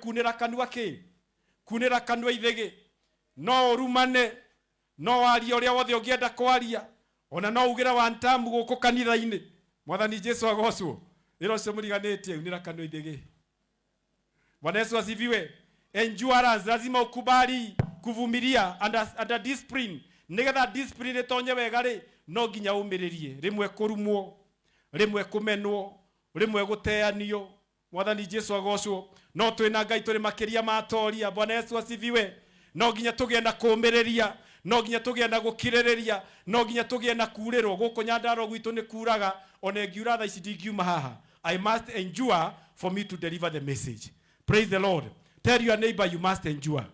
Kunĩra kanua kĩ kunĩra kanua ithĩgĩ. No ũrumane, no warie ũrĩa wothe ũngĩenda kwaria, ona no ugĩre wantamu gũkũ kanitha-inĩ. Mwathani Jesu agocwo. Ĩra ũcio mũriganĩtie, unĩra kanua ithĩgĩ. Bwana Yesu asifiwe. Endurance, lazima ukubali kuvumilia under discipline. Nigetha discipline itonye wega rĩ, no nginya ũmĩrĩrie rĩmwe kũrumwo, rĩmwe kũmenwo, rĩmwe gũteanio. Mwathani Jesu agocwo. No twĩna Ngai tũrĩ makĩria ma atoria. Bwana Yesu asifiwe. No nginya tũgĩe na kũũmĩrĩria, no nginya tũgĩe na gũkirĩrĩria, no nginya tũgĩe na kurĩrwo. Gũkũ Nyandarua gwitũ nĩ kuraga, ona ĩngiura thaa ici ndingiuma haha. I must endure for me to deliver the message. Praise the Lord. Tell your neighbor, you must endure.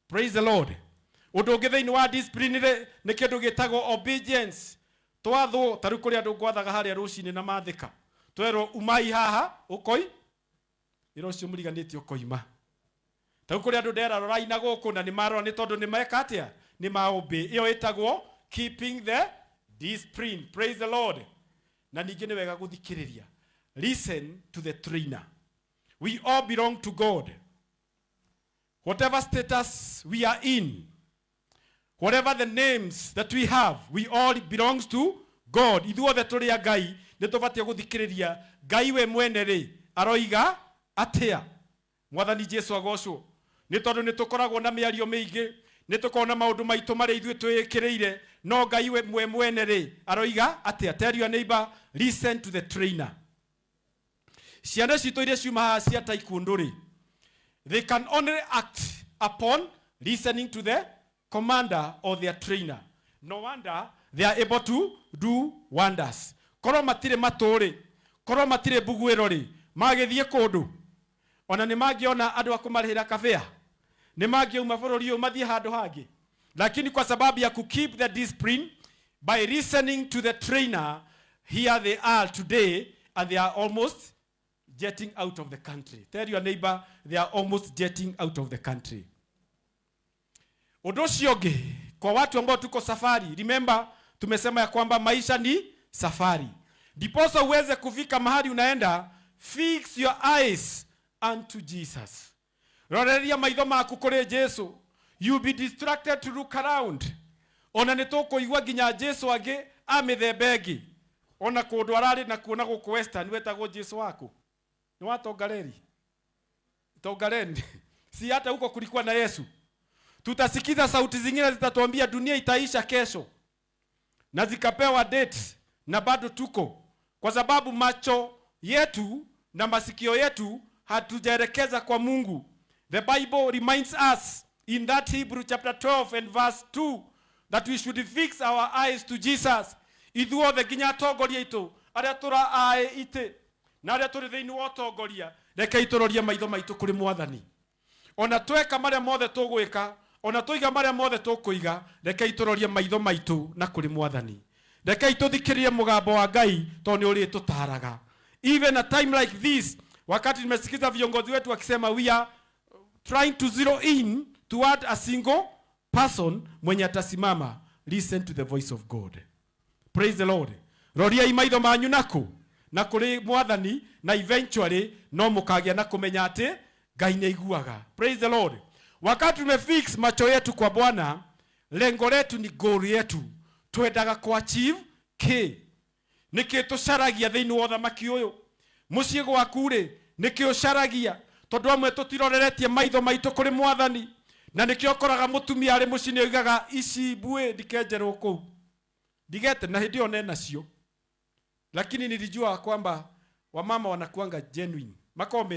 Praise the Lord. Ũndũ ũngĩ thĩinĩ wa discipline rĩ, nĩ kĩndũ gĩtagwo obedience. Twathwo, ta rĩu kũrĩ andũ ngwathaga harĩa rũcinĩ na mathĩka, twerwo umai haha ũkoi ĩra ũcio mũriganĩtie ũkoima. Ta rĩu kũrĩ andũ ndera rorai na gũkũ, na nĩ marora, nĩ tondũ nĩ meka atĩa? Nĩ maũmbĩ. Ĩyo ĩtagwo keeping the discipline. Praise the Lord. Na ningĩ nĩ wega gũthikĩrĩria. Listen to the trainer. We all belong to God. Whatever status we are in, whatever the names that we have, we all belongs to God. Ithuothe tũrĩ a Ngai. Nĩ tũbatiĩ gũthikĩrĩria Ngai we mwene rĩ, aroiga atĩa. Mwathani Jesu agocwo. Nĩ tondũ nĩ tũkoragwo na mĩario mĩingĩ, nĩ tũkoragwo na maũndũ maitũ marĩa ithuĩ twĩĩkĩrĩire, no Ngai we mwene rĩ, aroiga atĩa. Tell your neighbor, listen to the trainer. Ciana citũ iria ciuma haha cia taekwondo rĩ, they can only act upon listening to the commander or their trainer. No wonder they are able to do wonders. Korwo matirĩ matũ rĩ, korwo matirĩ mbuguĩro rĩ, magĩthiĩ kũndũ ona nĩ mangĩona andũ a kũmarĩhĩra kabĩa? Nĩ mangĩauma bũrũri ũyũ mathiĩ handũ hangĩ? Lakini kwa sababu ya ku keep the discipline by listening to the trainer, here they are today and they are almost jetting out of the country. Tell your neighbor, they are almost jetting out of the country. Ũndũ ũcio ũngĩ, kwa watu ambao tuko safari, remember tumesema ya kwamba maisha ni safari. Ndiposa uweze kufika mahali unaenda, fix your eyes unto Jesus. Roreria maitho maku kũrĩ Jesu. You be distracted to look around. Ona nĩ tũkũigua nginya Jesu angĩ a mĩthemba ĩngĩ. Ona kũndũ ararĩ nakuo na gũkũ Western wetagwo Jesu waku. Nĩ wa Tongareri. Tongareni. Si hata huko kulikuwa na Yesu? Tutasikiza sauti zingine zitatuambia dunia itaisha kesho, na zikapewa date, na bado tuko, kwa sababu macho yetu na masikio yetu hatujaelekeza kwa Mungu. The Bible reminds us in that Hebrew chapter 12 and verse 2 that we should fix our eyes to Jesus. Ithuothe nginya atongoria aitũ arĩa tũra aĩ itĩ na arĩa tũrĩ thĩinĩ wa ũtongoria, rekei tũrorie maitho maitũ kũrĩ Mwathani. Ona tweka marĩa mothe tũgwĩka, ona tũiga marĩa mothe tũkũiga, rekei tũrorie maitho maitũ na kũrĩ Mwathani. Rekei tũthikĩrĩrie mũgambo wa Ngai, tondũ nĩ ũrĩtũtaraga. Even a time like this, wakati nimesikiza viongozi wetu wakisema we are trying to zero in toward a single person mwenye atasimama, listen to the voice of God. Praise the Lord. Roriai maitho manyu naku na kũrĩ Mwathani, na eventually no mũkagĩa na kũmenya atĩ Ngai nĩ aiguaga. Praise the Lord. Wakati tumefix macho yetu kwa Bwana, lengo letu ni goal yetu, twendaga kuachieve kĩ? Nĩkĩ tũcaragia thĩinĩ wa ũthamaki ũyũ? Mũciĩ gwaku rĩ, nĩkĩ ũcaragia? Tondũ amwe tũtiroreretie maitho maitũ kũrĩ Mwathani, na nĩkĩo ũkoraga mũtumia arĩ mũciĩ nĩ oigaga, ici mbuĩ ndikenjerwo kũu ndigete, na hĩndĩ ĩyo nenacio. Lakini nilijua kwamba wamama wanakuanga genuine, makorwo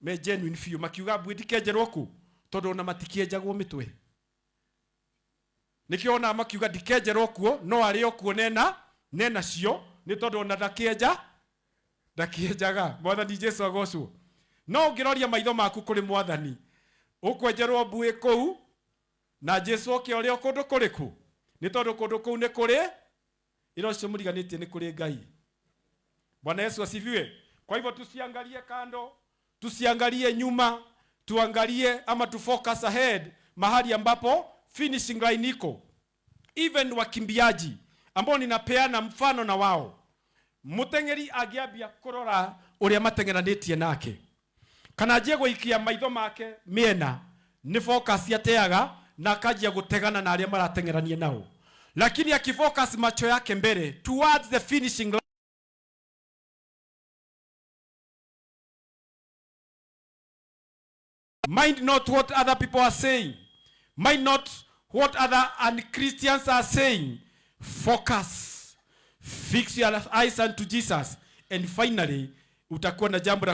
me genuine biũ makiuga mbuĩ ndikenjerwo kũ, tondũ ona matikĩenjagwo mĩtwe. Nĩkĩo ona makiuga ndikenjerwo kuo, no arĩ o kuo nena cio, nĩ tondũ ona ndakĩenjaga. Mwathani Jesu agocwo. No ũngĩroria maitho maku kũrĩ Mwathani, ũkwenjerwo mbuĩ kũu na Jesu oke ũrĩ o kũndũ kũrĩkũ, nĩ tondũ kũndũ kũu nĩ kũrĩ ĩra ũcio mũriganĩtie nĩ kũrĩ Ngai. Bwana Yesu asifiwe. Kwa hivyo tusiangalie kando, tusiangalie nyuma, tuangalie ama tufocus ahead, mahali ambapo finishing line iko. Even wakimbiaji ambao ninapeana mfano na wao, muteng'eri angĩambia kũrora ũrĩa mateng'eranĩtie nake. Kana anjie gũikia maitho make mĩena, nĩ focus ateaga na akanjia gũtegana na arĩa marateng'erania nao. Lakini akifocus macho yake mbele towards the finishing line, mind not what other people are saying, mind not what other unchristians are saying, focus, fix your eyes unto Jesus, and finally utakuwa na jambo la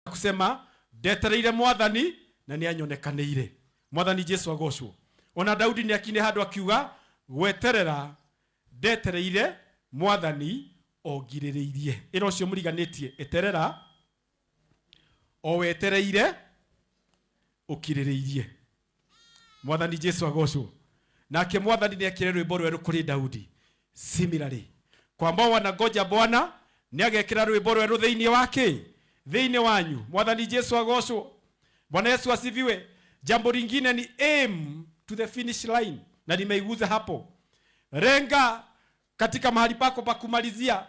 kusema ndetereire mwathani na nĩ anyonekanĩire. Mwathani Jesu agocwo. Ona Daudi nĩ akine handũ akiuga gweterera ndetereire mwathani ongirĩrĩirie. Ĩra ũcio mũriganĩtie, eterera o wetereire ũkirĩrĩirie. Mwathani Jesu agocwo. Nake mwathani nĩ ekĩre rwĩmbo rwerũ kũrĩ Daudi. Similarly, kwa ambao wanangoja Bwana nĩ agekĩra rwĩmbo rwerũ thĩinĩ wake, thĩinĩ wanyu. Mwathani Jesu agocwo. Bwana Yesu asifiwe. Jambo lingine ni aim to the finish line, na nimeiguza hapo. Renga katika mahali pako pa kumalizia.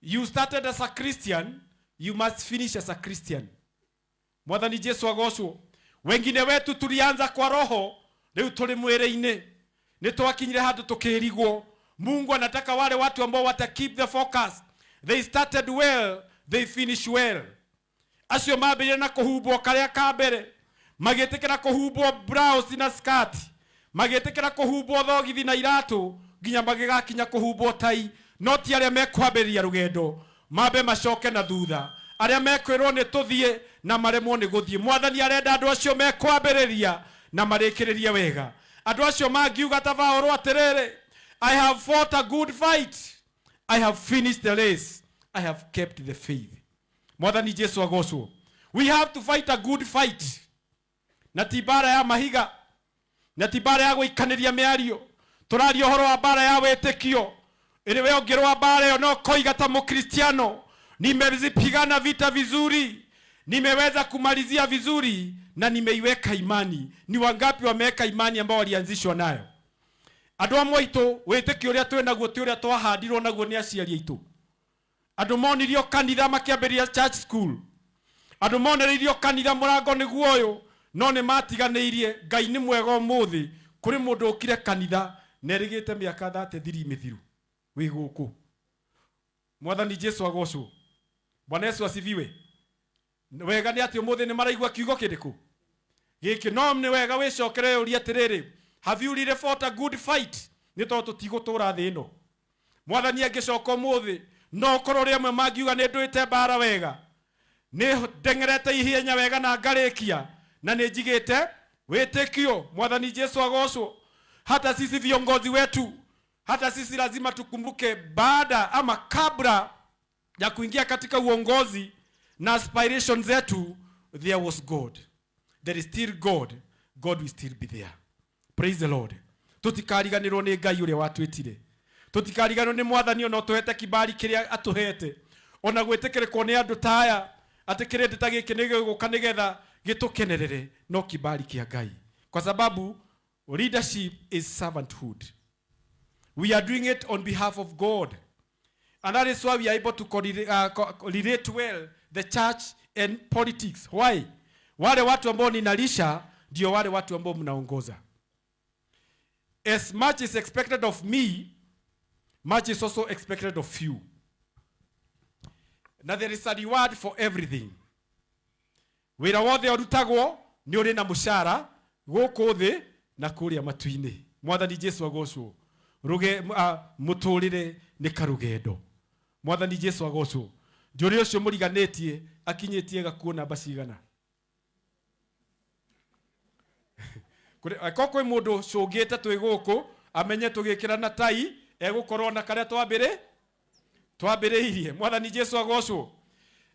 You started as a Christian, you must finish as a Christian. Mwathani Jesu agocwo. Wengine wetu tulianza kwa roho, riu tuli mwĩrĩ-inĩ. Nĩ twakinyire handũ tukĩrigwo. Mungu anataka wale watu ambao wata keep the focus. They started well, they finish well. Acio mambĩrĩria na kũhumbwo karĩa ka mbere, magĩtĩkĩra kũhumbwo blouse na skirt, magĩtĩkĩra kũhumbwo thogithi na iratũ, nginya magĩgakinya kũhumbwo tai. No ti arĩa mekwambĩrĩria rũgendo mambe macoke na thutha, arĩa mekwĩrwo nĩ tũthiĩ na maremwo nĩ gũthiĩ. Mwathani arenda andũ acio mekwambĩrĩria na marĩkĩrĩrie wega. Andũ acio mangiuga ta Paũlũ atĩrĩrĩ, I have fought a good fight, I have finished the race, I have kept the faith. Mwathani Jesu agocwo. We have to fight a good fight. Na ti mbara ya mahiga, na ti mbara ya gũikanĩria mĩario. Tũraria ũhoro wa mbara ya wĩtĩkio. Ĩrĩ we ũngĩrũa mbara ĩyo no koiga ta Mũkristiano, nimezipigana vita vizuri, nimeweza kumalizia vizuri na nimeiweka imani. Ni wangapi wameweka imani ambao walianzishwa nayo? Andũ amwe aitũ wĩtĩkio ũrĩa twĩ naguo ti ũrĩa twahandirwo naguo nĩ aciari aitũ. Andũ monirio kanitha makĩambĩrĩria church school. Andũ monereirio kanitha mũrango nĩguo ũyũ, no nĩ matiganĩirie. Ngai nĩ mwega ũmũthĩ, kũrĩ mũndũ ũkire kanitha na erĩgĩte mĩaka 33 mĩthiru wĩ gũkũ. Mwathani Jesu agocwo. Bwana Yesu asifiwe. Wega nĩ atĩ ũmũthĩ nĩ maraigua kiugo kĩrĩkũ gĩkĩ, no nĩ wega wĩcokere ũrie atĩrĩrĩ, have you really fought a good fight? Nĩ tondũ tũtigũtũra thĩ ĩno. Mwathani angĩcoka ũmũthĩ, no ũkorwo ũrĩ amwe mangiuga nĩ ndũĩte mbara wega, nĩ ndeng'erete ihenya wega na ngarĩkia, na nĩ njigĩte wĩtĩkio. Mwathani Jesu agocwo. Hata sisi viongozi wetu, hata sisi lazima tukumbuke baada ama kabla ya kuingia katika uongozi na aspiration zetu, there was God. There is still God. God will still be there. Praise the Lord. Tutikariganirwo nĩ Ngai ũrĩa watwĩtire. Tutikariganirwo nĩ Mwathani ona ũtũhete kibali kĩrĩa atũhete. Ona gwĩtĩkĩrĩkwo nĩ andũ ta aya atĩ kĩrĩndĩ ta gĩkĩ nĩ gĩgũka nĩgetha gĩtũkenerere, no kibali kĩa Ngai. Kwa sababu leadership is servanthood. We are doing it on behalf of God. And that is why we are able to relate well the church and politics. Why? Wale watu ambao ninalisha ndio wale watu ambao mnaongoza. As much is expected of me, much is also expected of you. Na there is a reward for everything. Wĩra wothe ũrutagwo nĩ ũrĩ na mũcara gũkũ thĩ na kũrĩa matu-inĩ. Mwathani Jesu agocwo. Ruge mũtũrĩre nĩ karũgendo. Mwathani Jesu agocwo. Njũrĩ ũcio mũriganĩtie akinyĩtie gakuo namba cigana? Angĩkorwo kwĩ mũndũ cũngĩte twĩ gũkũ amenye tũgĩkĩrana tai egũkorwo na karĩa twambĩrĩirie. Mwathani Jesu agocwo.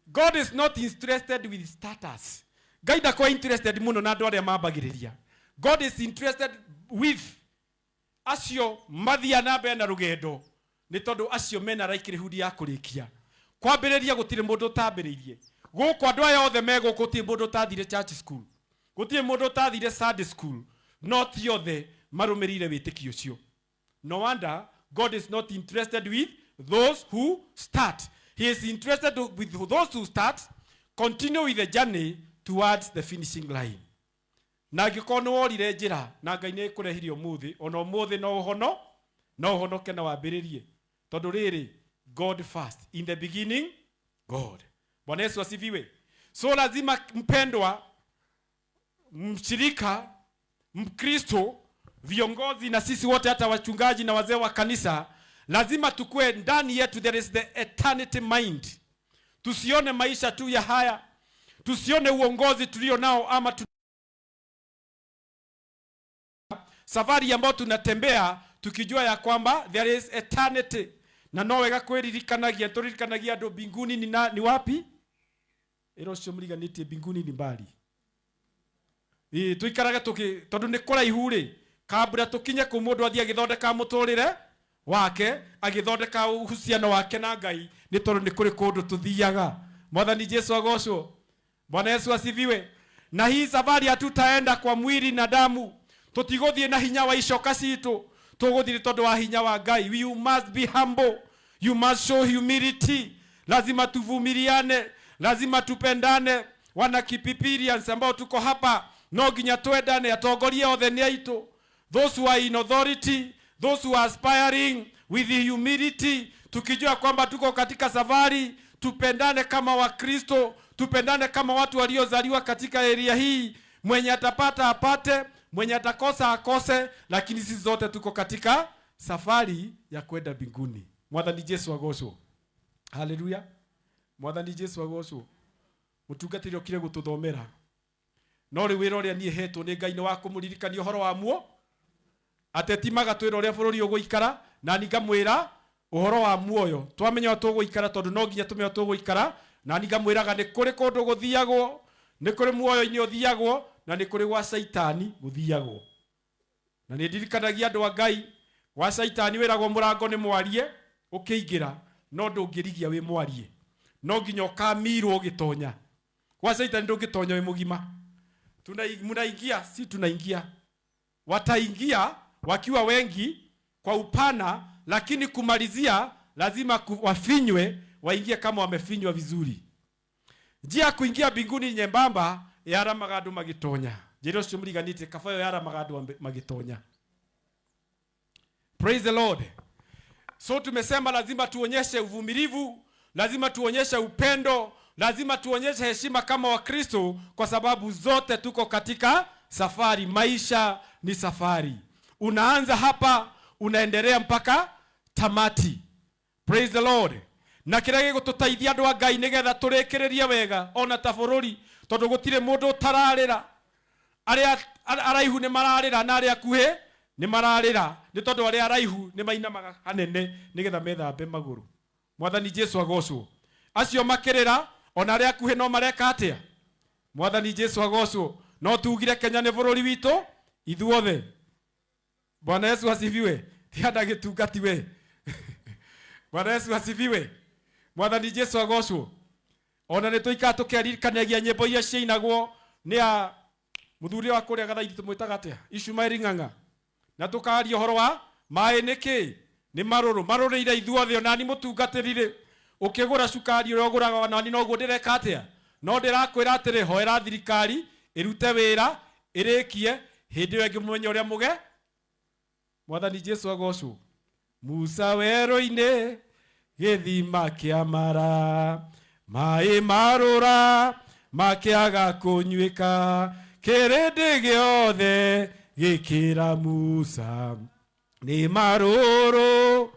God is not interested with status. Ngai ndakorwo interested mũno na andũ arĩa mambagĩrĩria. God is interested with acio mathia na mbere na rũgendo, nĩ tondũ acio mena likelihood ya kũrĩkia. Kwambĩrĩria gũtirĩ mũndũ ũtambĩrĩirie. Gũkũ andũ aya othe me gũkũ gũtirĩ mũndũ ũtathire church school, gũtirĩ mũndũ ũtathire Sunday school, no ti othe marũmĩrĩire wĩtĩkio ũcio. No wonder God is not interested with those who start. He is interested with those who start, continue with the journey towards the finishing line. Na angĩkorwo nĩ worire njĩra na Ngai nĩ ekũrehire ũmũthĩ, ona ũmũthĩ no ũhono, no ũhonoke na wambĩrĩrie. Tondũ rĩrĩ, God first. In the beginning, God. Bwana Yesu asifiwe. So lazima mpendwa, mshirika, Mkristo, viongozi na sisi wote, hata wachungaji na wazee wa kanisa, lazima tukue ndani yetu there is the eternity mind. Tusione maisha tu ya haya, tusione uongozi tulio nao ama safari ambayo tunatembea tukijua ya kwamba there is eternity. Na no wega kwĩririkanagia, tũririkanagia andũ mbinguni ni wapi? Ĩra ũcio mũriganĩtie mbinguni ni mbali. Ĩĩ, tũikarage tondũ nĩ kũraihu rĩ, kabla tũkinye kũu mũndũ athiĩ agĩthondeka mũtũrĩre wake, agĩthondeka uhusiano wake na Ngai, nĩ tondũ nĩ kũrĩ kũndũ tũthiaga. Mwathani Jesu agocwo. Bwana Yesu asifiwe. Na hii safari hatutaenda kwa mwili na damu, tutigũthiĩ na hinya wa icoka citũ, tũgũthiĩ tondũ wa hinya wa Ngai. You must be humble, you must show humility. Lazima tuvumiliane, lazima tupendane. Wana Kipipirians ambao tuko hapa, no nginya twendane. Atongoria othe nĩ aitũ, those who are in authority, those who are aspiring with humility, tukijua kwamba tuko katika safari, tupendane kama Wakristo, tupendane kama watu waliozaliwa katika area hii. Mwenye atapata apate, mwenye atakosa akose, lakini sisi zote tuko katika safari ya kwenda mbinguni. Mwathani Jesu agocwo. Haleluya. Mwathani Jesu agocwo. Mũtungatĩri okire gũtũthomera, no rĩu wĩra ũrĩa niĩ hetwo nĩ Ngai nĩ wa kũmũririkania ũhoro wa muo. Ateti magatwĩra ũrĩa bũrũri ũgũikara, na niĩ ngamwĩra ũhoro wa muoyo. Twamenya ũrĩa tũgũikara, tondũ no nginya tũmenye ũrĩa tũgũikara, na niĩ ngamwĩraga nĩ kũrĩ kũndũ gũthiagwo, nĩ kũrĩ muoyo-inĩ ũthiagwo, na nĩ kũrĩ gwa caitani gũthiagwo. Na nĩ ndirikanagia andũ a Ngai, gwa caitani wĩragwo mũrango nĩ mwarie ũkĩingĩra, no ndũngĩrigia wĩ mwarie, no nginya ũkamirwo ũgĩtonya. Gwa caitani ndũngĩtonya wĩ mũgima. Mnaingia, si tunaingia. Wataingia wakiwa wengi kwa upana, lakini kumalizia lazima wafinywe, waingie kama wamefinywa vizuri. Njia ya kuingia mbinguni nyembamba yaramaga andũ magĩtonya. Njĩra ũcio mũriganĩtie kaba ĩyo yaramaga andũ magĩtonya. Praise the Lord. So tumesema lazima tuonyeshe uvumilivu, lazima tuonyeshe upendo, lazima tuonyeshe heshima kama Wakristo, kwa sababu zote tuko katika safari. Maisha ni safari. Unaanza hapa, unaendelea mpaka tamati. Praise the Lord. Na kĩrĩa gĩgũtũteithia andũ a Ngai nĩgetha tũrĩkĩrĩrie wega ona ta bũrũri, tondũ gũtirĩ mũndũ ũtararĩra. Arĩa araihu nĩ mararĩra na arĩa akuhĩ nĩ mararĩra, nĩ tondũ arĩa araihu nĩ mainamaga hanene nĩgetha methambe magũrũ. Mwathani Jesu agocwo. Acio makĩrĩra ona arĩa akuhĩ no mareka atĩa? Mwathani Jesu agocwo. No tugire Kenya nĩ bũrũri witũ ithuothe. Bwana Yesu asifiwe. Ti gĩtungati we. Bwana Yesu asifiwe. Mwathani Jesu agocwo. Ona nĩ tũikara tũkeririkanagia nyĩmbo iria ciainagwo nĩ a mũthuri wa kũrĩa Gathaithi, tũmwĩtaga atĩa? Ishumaeli Ng'ang'a. Na tũkaria ũhoro wa maĩ nĩ kĩ? Nĩ marũrũ. Marũrĩire ithuothe, ona ni mũtungatĩri rĩ, ũkĩgũra cukari ũrĩa ũgũraga onani noguo ndĩreka atĩa? No ndĩrakwĩra atĩrĩ, hoera thirikari ĩrute wĩra ĩrĩkie, hĩndĩ ĩyo ĩngĩ mũmenye ũrĩa mũge. Mwathani Jesu agocwo. Musa werũ-inĩ gĩthima kĩa Mara, maĩ marũra makĩaga kũnyuĩka, kĩrĩndĩ gĩothe gĩkĩra Musa, nĩ marũrũ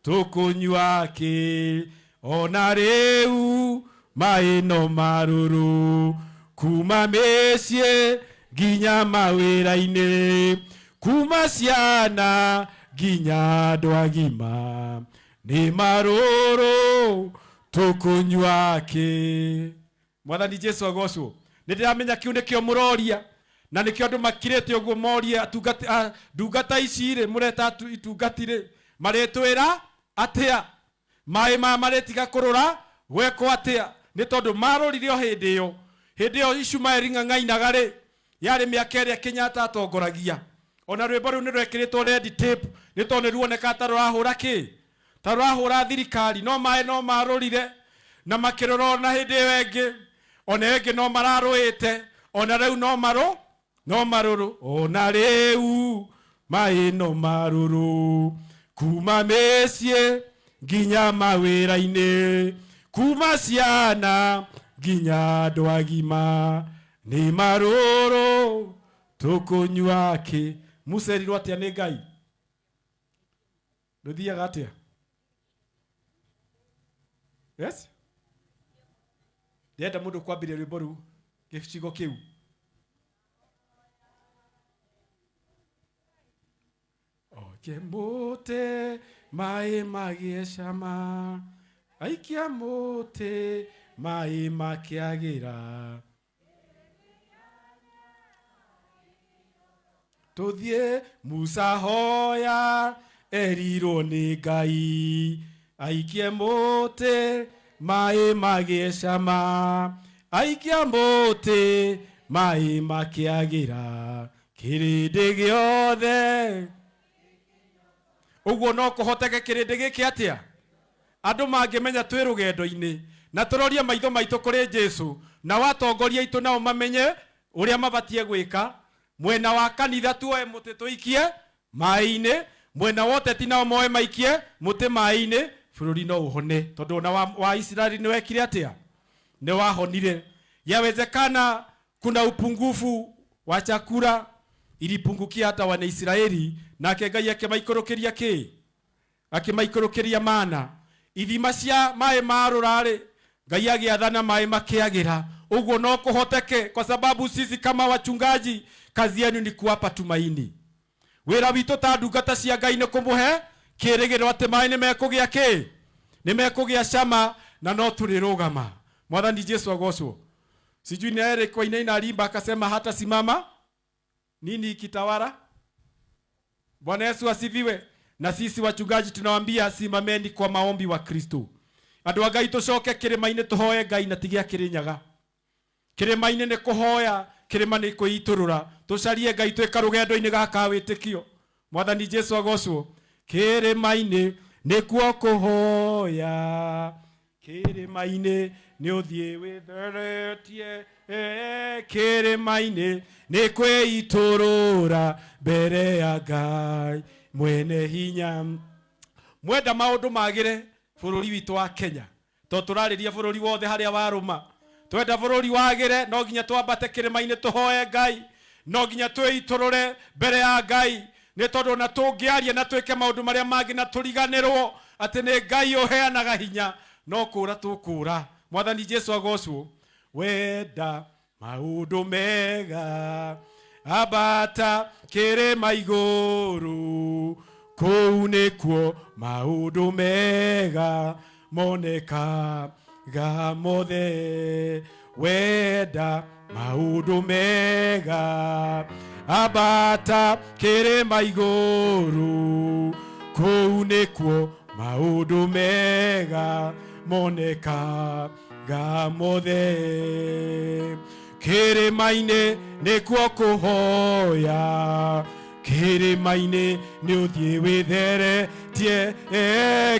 tũkũnyua kĩ? Ona rĩu maĩ no marũrũ, kuma mĩciĩ nginya mawĩra-inĩ, kuma ciana nginya andũ agima, nĩ marũrũ tũkũnyua kĩ? Mwathani Jesu agocwo. Nĩ ndĩramenya kĩu nĩkĩo mũroria, na nĩkĩo andũ makirĩte ũguo morie atungati, ndungata ici rĩ, mũreta itungati rĩ, marĩtwĩra atĩa? Maĩ maya marĩtiga kũrũra gwekwo atĩa? Nĩ tondũ marũrire o hĩndĩ ĩyo. Hĩndĩ ĩyo Ishumaeli ng'ang'ainaga rĩ, yarĩ mĩaka ĩrĩa Kenyatta atongoragia. Ona rwĩmbo rũu nĩ rwekĩrĩtwo red tape, nĩ tondũ nĩ ruonekaga ta rũrahũra kĩ? Ta rũrahũra thirikari. No maĩ no marũrire na makĩrũra ona hĩndĩ ĩyo ĩngĩ. Ona ĩyo ĩngĩ no mararũĩte, ona rĩu no marũ no marũrũ. Ona rĩu maĩ no marũrũ, kuma mĩciĩ nginya mawĩra-inĩ, kuma ciana nginya andũ agima, nĩ marũrũ tũkũnyua kĩ? Musa erirwo atĩa nĩ Ngai? Rũthiaga atĩa? Yes? Ndĩrenda mũndũ kwambĩrĩria rwĩmbo rũu, gĩcigo kĩu. Oke mũtĩ maĩ magĩe cama, aikia mũtĩ maĩ makĩagĩra. Tũthiĩ Musa hoya erirwo nĩ Ngai, aikie mũtĩ maĩ magĩe cama, aikia mũtĩ maĩ makĩagĩra, kĩrĩndĩ gĩothe. Ũguo no kũhoteke kĩrĩndĩ gĩkĩ atĩa? Andũ mangĩmenya twĩ rũgendo-inĩ na tũrorie maitho maitũ kũrĩ Jesu, nao atongoria aitũ nao mamenye ũrĩa mabatie gwĩka, mwena wa kanitha tuoe mũtĩ tũikie maĩ-inĩ, mwena wa ũteti nao moe maikie mũtĩ maĩ-inĩ, bũrũri no ũhone. Tondũ ona wa, wa Isiraeli nĩ wekire atĩa? Nĩ wahonire. Yawezekana kuna upungufu wa chakula, ilipungukia hata Wanaisraeli, nake Ngai akĩmaikũrũkĩria kĩ? Akĩmaikũrũkĩria mana. Ithima cia maĩ marũra-rĩ, Ngai agĩathana maĩ makĩagĩra. Ũguo no kũhoteke, kwa sababu sisi kama wachungaji kazi yenu ni kuwapa tumaini. Wĩra witũ ta ndungata cia Ngai nĩ kũmũhe kĩrĩgĩrĩro atĩ maĩ nĩ mekũgĩa kĩ? Nĩ mekũgĩa cama na no tũrĩrũgama. Mwathani Jesu agocwo. Sijui ni Eric Wainaina alimba akasema hata simama nini ikitawala. Bwana Yesu asifiwe. Na sisi wachungaji tunawaambia simameni kwa maombi wa Kristo. Andũ a Ngai tũcoke kĩrĩma-inĩ tũhoe Ngai na ti gĩa Kĩrĩnyaga. Kĩrĩma-inĩ nĩ kũhoya, kĩrĩma nĩ kwĩitũrũra. Tũcarie Ngai twĩ karũgendo-inĩ gaka wĩtĩkio. Mwathani Jesu agocwo. Kĩrĩma-inĩ nĩkuo kũhoya, kĩrĩma-inĩ nĩ ũthiĩ wĩtheretie, kĩrĩma-inĩ nĩ kwĩitũrũra mbere ya Ngai mwene hinya. Mwenda maũndũ magĩre bũrũri witũ wa Kenya, to tũrarĩria bũrũri wothe harĩa warũma. Twenda bũrũri wagĩre no nginya twambate kĩrĩma-inĩ tũhoe Ngai, no nginya twĩitũrũre mbere ya Ngai, nĩ tondũ ona tũngĩaria na twĩke maũndũ marĩa mangĩ na tũriganĩrwo atĩ nĩ Ngai ũheanaga hinya, no kũra tũkũra. Mwathani Jesu agocwo. Wenda maũndũ mega ambata kĩrĩma igũrũ, kũu nĩkuo maũndũ mega monekaga mothe. Wenda maũndũ mega ambata kĩrĩma igũrũ, kũu nĩkuo maũndũ mega monekaga mothe. Kĩrĩma-inĩ nĩkuo kũhoya, kĩrĩma-inĩ nĩ ũthiĩ wĩtheretie,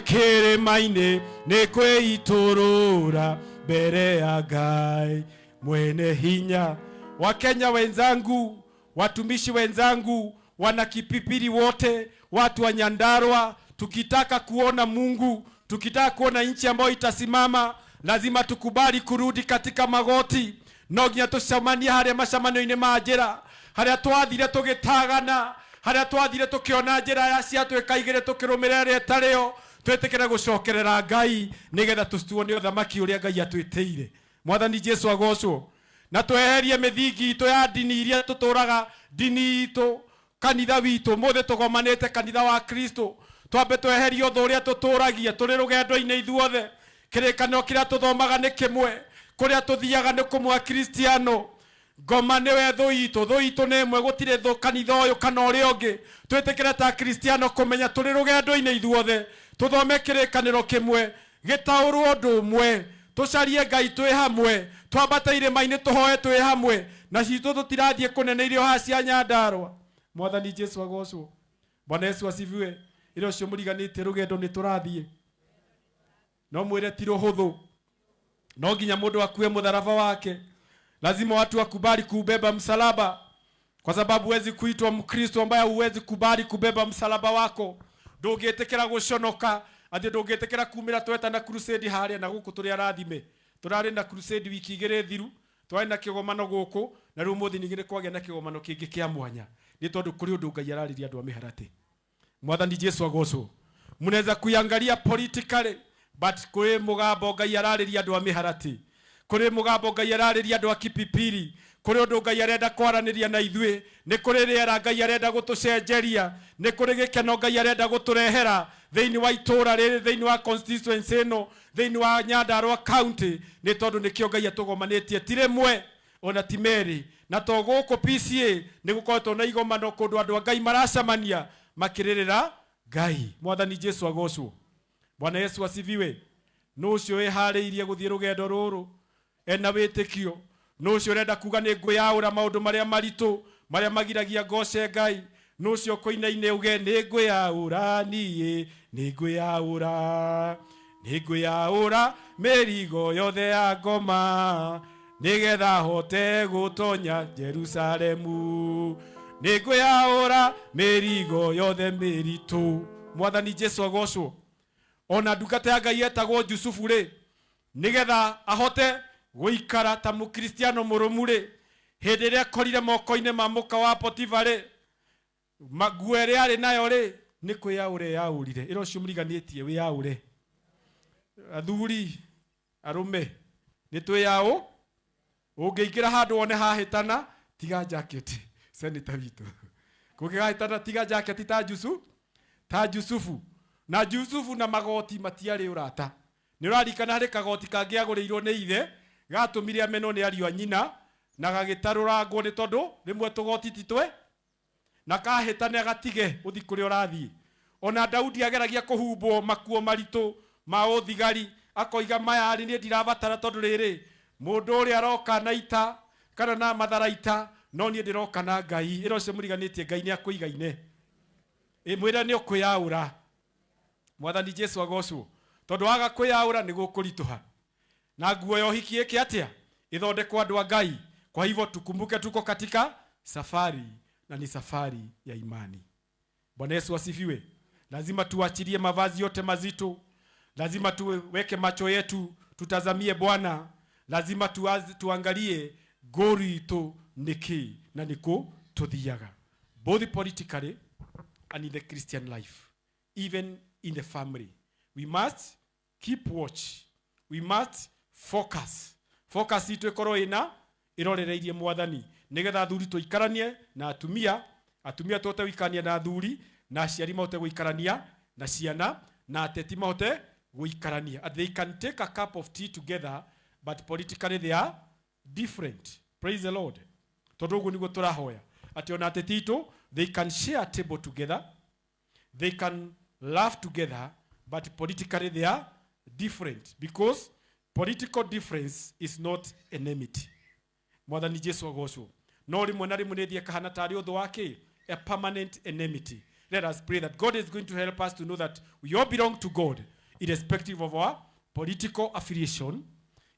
kĩrĩma-inĩ nĩ kwĩitũrũra Mbere ya Ngai mwene hinya. Wakenya wenzangu, watumishi wenzangu, wana Kipipiri wote, watu wa Nyandarua, tukitaka kuona Mungu, tukitaka kuona nchi ambayo itasimama, lazima tukubali kurudi katika magoti. No nginya tucemanie haria macemanio-inĩ ma njĩra, harĩa twathire tũgĩtagana, harĩa twathire tũkĩona njĩra ya ciatwĩka igĩrĩ, tũkĩrũmĩrĩra ĩrĩa ĩtarĩ yo, twĩtĩkĩre gũcokerera Ngai nĩgetha tũtuone ũthamaki ũrĩa Ngai atwĩtĩire. Mwathani Jesu agocwo. Na tweherie mĩthingi itũ ya ndini iria tũtũraga, ndini itũ, kanitha witũ. Mũthĩ tũgomanĩte kanitha wa Kristo, twambe tweherie ũthũ ũrĩa tũtũragia tũrĩ rũgendo-inĩ ithuothe. Kĩrĩkanĩro kĩrĩa tũthomaga nĩ kĩmwe, kũrĩa tũthiaga nĩ kũmwe. Kristiano ngoma nĩwe thũ itũ, thũ itũ nĩ ĩmwe, gũtirĩ thũ kanitha ũyũ kana ũrĩa ũngĩ. Twĩtĩkĩre ta Kristiano kũmenya tũrĩ rũgendo-inĩ ithuothe, tũthome kĩrĩkanĩro kĩmwe, gĩtaũrwo ũndũ ũmwe, tũcarie Ngai twĩ hamwe, twambate irĩma-inĩ tũhoe twĩ hamwe, na citũ tũtirathiĩ kũnene irio haha cia Nyandarũa. Mwathani Jesu agocwo. Bwana Yesu asifiwe. Ĩra ũcio mũriganĩtie, rũgendo nĩ tũrathiĩ, no mwĩre ti rũhũthũ, no nginya mũndũ akue mũtharaba wake. Lazima watu wakubali kuubeba msalaba, kwa sababu huwezi kuitwa Mkristo ambaye huwezi kubali kubeba msalaba wako. Ndũngĩtĩkĩra gũconoka atĩ ndũngĩtĩkĩra kumĩra twetana crusade harĩa na gũkũ tũrĩ arathime. Tũrarĩ na crusade wiki 2 thiru, twarĩ na kĩgomano gũkũ, na rĩu mũthĩ ningĩ nĩ kwagĩa na kĩgomano kĩngĩ kĩa mwanya, nĩ tondũ kũrĩ ũndũ Ngai ararĩria andũ a mĩharatĩ. Mwathani Jesu agocwo. Mnaweza kuiangalia politically, but kũrĩ mũgambo Ngai ararĩria andũ a mĩharatĩ, kũrĩ mũgambo Ngai ararĩria andũ a Kipipiri, kũrĩ ũndũ Ngai arenda kwaranĩria na ithuĩ, nĩ kũrĩ rĩera Ngai arenda gũtũcenjeria, nĩ kũrĩ gĩkeno Ngai arenda gũtũrehera thĩinĩ wa itũũra rĩrĩ, thĩinĩ wa constituency ĩno, thĩinĩ wa Nyandarua County, nĩ tondũ nĩkĩo Ngai atũgomanĩtie, ti rĩmwe ona ti merĩ. Na to gũkũ PCA nĩ gũkoretwo na igomano kũndũ andũ a Ngai maracemania makĩrĩrĩra Ngai. Mwathani Jesu agocwo. Bwana Yesu asifiwe. Nũ ũcio wĩharĩirie gũthiĩ rũgendo rũrũ ena wĩtĩkio? Nũ ũcio ũrenda kuga, "Nĩ ngwĩyaũra maũndũ marĩa maritũ marĩa magiragia ngoce Ngai"? Nũ ũcio kũinaine uge, "Nĩ ngwĩyaũra niĩ, nĩ ngwĩyaũra, nĩ ngwĩyaũra mĩrigo yothe ya ngoma, nĩgetha hote gũtonya Jerusalemu, nĩ ngwĩyaũra mĩrigo yothe mĩritũ"? Mwathani Jesu agocwo. Ona ndungata ya Ngai etagwo Jusufu rĩ, nigetha ahote gũikara ta mũkristiano mũrũmu rĩ, hĩndĩ ĩrĩa akorire moko-inĩ ma mũka wa Potifa rĩ, nguo ĩrĩa arĩ nayo rĩ, nĩ kwĩyaũra yaũrire. Ĩra ũcio mũriganĩtie, wĩyaũre. Athuri arũme, nĩ twĩyaũ. Ũngĩingĩra handũ wone hahĩtana, tiga jacket. Senator witũ, kũngĩgahĩtana, tiga jacket ta Jusufu. Na Jusufu na magoti matiarĩ ũrata. Nĩ ũrarikana harĩ kagoti kangĩ agũrĩirwo nĩ ithe gatũmire amenwo nĩ ariũ a nyina na gagĩtarũrangwo, nĩ tondũ rĩmwe tũgoti ti twe na kahĩtane agatige ũthi kũrĩa ũrathiĩ. Ona Daudi ageragia kũhumbwo makuo maritũ ma ũthigari, akoiga, "Maya rĩ, niĩ ndirabatara, tondũ rĩrĩ mũndũ ũrĩa aroka na ita kana na matharaita, no niĩ ndĩroka na Ngai." Ĩra ũcio mũriganĩtie, Ngai nĩ akũigaine. Ĩ mwĩre nĩ ũkwĩyaũra. Mwathani Jesu agocwo. Tondũ waga kwĩyaũra nĩ gũkũritũha. Na nguo ya ũhiki ĩke atĩa? Ĩthondekwo, andũ a Ngai. Kwa hivyo tukumbuke tuko katika safari, na ni safari ya imani. Bwana Yesu asifiwe. Lazima tuachilie mavazi yote mazito, lazima tuweke macho yetu tutazamie Bwana, lazima tuangalie gori itu niki na nĩkũ tuthiaga, both politically and in the Christian life, even in the family. We must keep watch, we must focus. Focus itũ ĩkorwo ĩna ĩrorereirie Mwathani, nĩgetha athuri tũikaranie na atumia, atumia tũhote gũikarania na athuri, na aciari mahote gũikarania na ciana, na ateti mahote gũikarania. And they can take a cup of tea together, but politically they are different. Praise the Lord. Tondũ ũguo nĩguo tũrahoya, atĩ ona ateti itũ, they can share a table together, they can laugh together, but politically they are different, because political difference is not enmity. Mwathani Jesu agocwo. No rĩmwe na rĩmwe nĩ thiĩ kahana tarĩ ũthũ wa kĩ, a permanent enmity. Let us pray that God is going to help us to know that we all belong to God, irrespective of our political affiliation,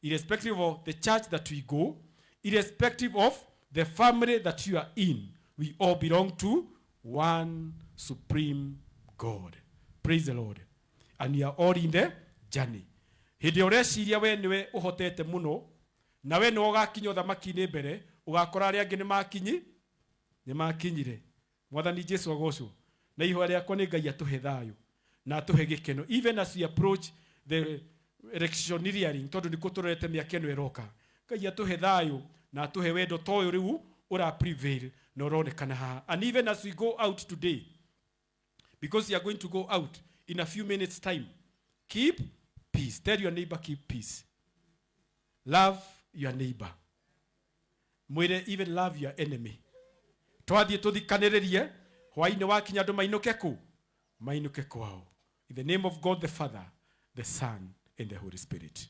Irrespective of the church that we go, irrespective of the family that you are in, we all belong to one supreme God. Praise the Lord. And we are all in the journey. Hĩndĩ ĩrĩa ũreciria we nĩwe ũhotete mũno na we nĩwe ũgakinya ũthamaki-inĩ mbere, ũgakora arĩa angĩ nĩ makinyire. Mwathani Jesu agocwo. Na ihoya rĩakwa nĩ Ngai atũhe thayũ na atũhe gĩkeno even as we approach the electioneering, tondũ nĩkuo tũrorete mĩaka ĩno ĩroka. Ngai atũhe thayũ na atũhe wendo ta ũyũ rĩu ũra prevail na ũronekana haha. And even as we go out today, because you are going to go out in a few minutes' time, keep peace. Tell your neighbor, "Keep peace." Love your neighbor. Mwĩre, "Even love your enemy." Twathiĩ tũthikanĩrĩrie, hwainĩ wakinya andũ mainũke kũ mainũke kwao. In the name of God the Father, the Son and the Holy Spirit.